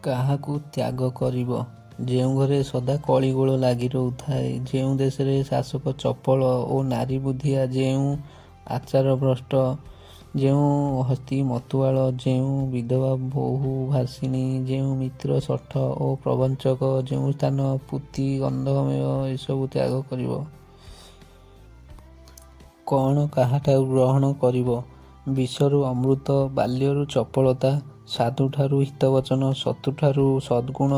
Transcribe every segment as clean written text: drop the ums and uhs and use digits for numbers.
କାହାକୁ ତ୍ୟାଗ କରିବ? ଯେଉଁ ଘରେ ସଦା କଳିଗୋଳ ଲାଗି ରହୁଥାଏ, ଯେଉଁ ଦେଶରେ ଶାସକ ଚପଳ ଓ ନାରୀ ବୁଦ୍ଧିଆ, ଯେଉଁ ଆଚାର ଭ୍ରଷ୍ଟ, ଯେଉଁ ହସ୍ତୀ ମତୁଆଳ, ଯେଉଁ ବିଧବା ବହୁଭାଷିଣୀ, ଯେଉଁ ମିତ୍ର ଶଠ ଓ ପ୍ରବଞ୍ଚକ, ଯେଉଁ ସ୍ଥାନ ପୂତିଗନ୍ଧମୟ, ଏସବୁ ତ୍ୟାଗ କରିବ। କ'ଣ କାହାଠାରୁ ଗ୍ରହଣ କରିବ? ବିଷରୁ ଅମୃତ, ବାଲ୍ୟରୁ ଚପଳତା, ସାଧୁଠାରୁ ହିତବଚନ, ଶତ୍ରୁଠାରୁ ସଦ୍ଗୁଣ,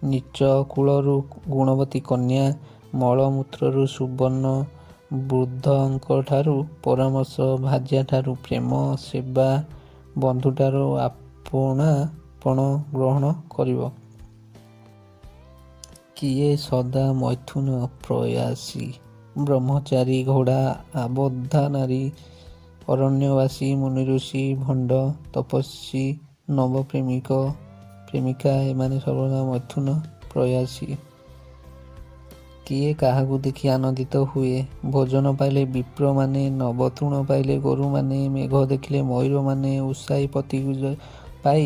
ନୀଚ କୁଳରୁ ଗୁଣବତୀ କନ୍ୟା, ମଳମୂତ୍ରରୁ ସୁବର୍ଣ୍ଣ, ବୃଦ୍ଧଙ୍କଠାରୁ ପରାମର୍ଶ, ଭାର୍ଯ୍ୟାଠାରୁ ପ୍ରେମ, ସେବା, ବନ୍ଧୁଠାରୁ ଆପଣାପଣ ଗ୍ରହଣ କରିବ। କିଏ ସଦା ମୈଥୁନ ପ୍ରୟାସୀ? ବ୍ରହ୍ମଚାରୀ, ଘୋଡ଼ା, ଆବଦ୍ଧା ନାରୀ, ଅରଣ୍ୟବାସୀ, ମୁନିଋଷି, ଭଣ୍ଡ ତପସ୍ୱୀ, ନବପ୍ରେମିକ ପ୍ରେମିକା ଏମାନେ ସର୍ବଦା ମୈଥୁନ ପ୍ରୟାସୀ। କିଏ କାହାକୁ ଦେଖି ଆନନ୍ଦିତ ହୁଏ? ଭୋଜନ ପାଇଲେ ବିପ୍ରମାନେ, ନବତୃଣ ପାଇଲେ ଗୋରୁମାନେ, ମେଘ ଦେଖିଲେ ମୟୂରମାନେ, ଉତ୍ସାହୀ ପତିକୁ ପାଇ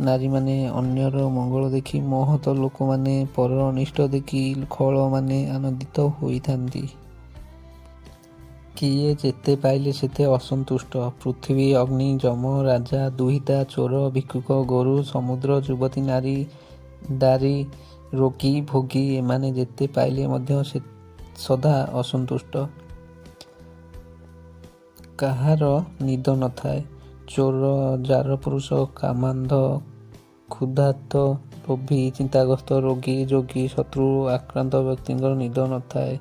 ନାରୀମାନେ, ଅନ୍ୟର ମଙ୍ଗଳ ଦେଖି ମହତ ଲୋକମାନେ, ପରର ଅନିଷ୍ଟ ଦେଖି ଖଳମାନେ ଆନନ୍ଦିତ ହୋଇଥାନ୍ତି। କିଏ ଯେତେ ପାଇଲେ ସେତେ ଅସନ୍ତୁଷ୍ଟ? ପୃଥିବୀ, ଅଗ୍ନି, ଯମ, ରାଜା, ଦୁହିତା, ଚୋର, ଭିକ୍ଷୁକ, ଗୋରୁ, ସମୁଦ୍ର, ଯୁବତୀ ନାରୀ, ଦାରୀ, ରୋଗୀ, ଭୋଗୀ ଏମାନେ ଯେତେ ପାଇଲେ ମଧ୍ୟ ସଦା ଅସନ୍ତୁଷ୍ଟ। କାହାର ନିଦ ନଥାଏ? ଚୋର, ଜାରପୁରୁଷ, କାମାନ୍ଧ, କ୍ଷୁଧାର୍ତ୍ତ, ଲୋଭୀ, ଚିନ୍ତାଗ୍ରସ୍ତ, ରୋଗୀ, ଯୋଗୀ, ଶତ୍ରୁ ଆକ୍ରାନ୍ତ ବ୍ୟକ୍ତିଙ୍କର ନିଦ ନଥାଏ।